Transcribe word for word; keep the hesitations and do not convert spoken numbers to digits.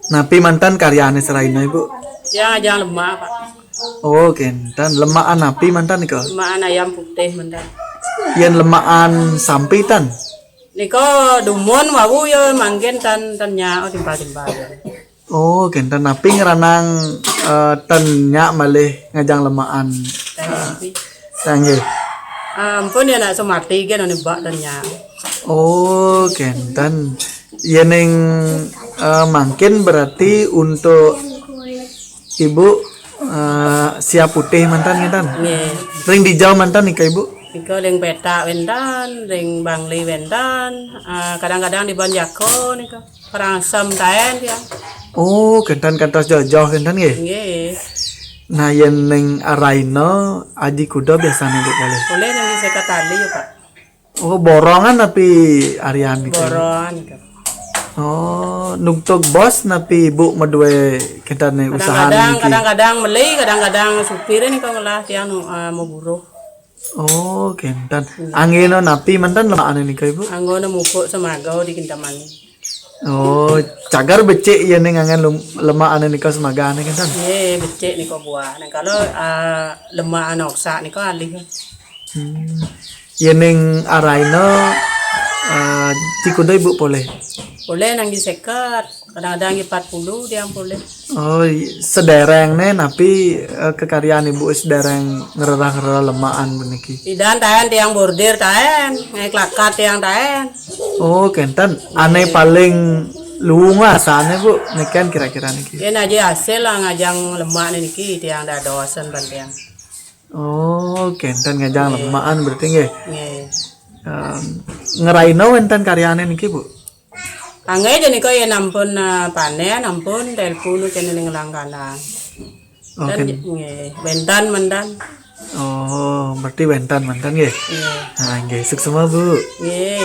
Napi mantan karyane seraina, Ibu? Yang ajang lemak, Pak. Oh, kenten. Lemakan napi mantan nika? Lemakan ayam putih mantan. Yen lemakan sampi tan? Nika dumun wau ya mangkin tan tan nyak, oh, timpal-timpal. Oh, kenten. Napi ngranang, eh, ten nyak malih ngajang lemakan? Tapi Nggih. Ampun ya nak semati kan ane bak tan nyak. Oh, kenten. Yening, eh, mangkin berarti untuk Ibu, eh, siap putih mantan ngeten. Nggih. Ring dija mantan nika, Ibu? Nika ring petak wénten, ring Bangli wénten, ah, kadang-kadang di Banjako nika. Perang asem taén tiang. Oh, kenten kantos jojoh kenten nggih. Nggih. Nah, yen ning araina aji kuda biasane, Bu, polih? Polih nang seket tali ya, Pak. Oh, borongan napi arian nika? Borongan nika. Oh, nugtug bos napi Ibu madue kentane usaha Kadang-kadang niki? Kadang-kadang meli, kadang-kadang supir nika ngelah tiang nu, ah, mau buruh. Oh, kenten. Anggena napi mantan lemakane nika, Ibu? Anggona mupuk semagau di Kintamani. Oh, cagar becik ya ning angen lem- lemakane nika semagane kenten. Nggih, becik nika buah. Nah, kalau, ah, lemak anak sak nika alih. Hmm. Yening araina, eh, aji kuda, Ibu, polih? Polih nang seket, kadang-kadang empat puluh tiang polih. Oh, sedereng ne napi, eh, kekaryan Ibu sedereng ngererah-ngererah lemakan puniki? Idan taén tiang bordir taén, ngai klakat tiang taén. Oh, kenten. Ane paling luung asane, Bu, niken kira-kira niki? Yen aja hasil lah ngajang lemak niki tiang dadosen ban tiang. Oh, kenten ngajang lemakan berarti nggih. Nggih. Em, ngeraina wenten karyane niki, Bu? Angge aja nika yen ampun, eh, panen, ampun telepon kene ning langkanan. Oh, Dan ken- nggih, wénten mantan. Oh, berarti wenten mantan nggih. Nggih. Nah, nggih, suksema, Bu. Nggih.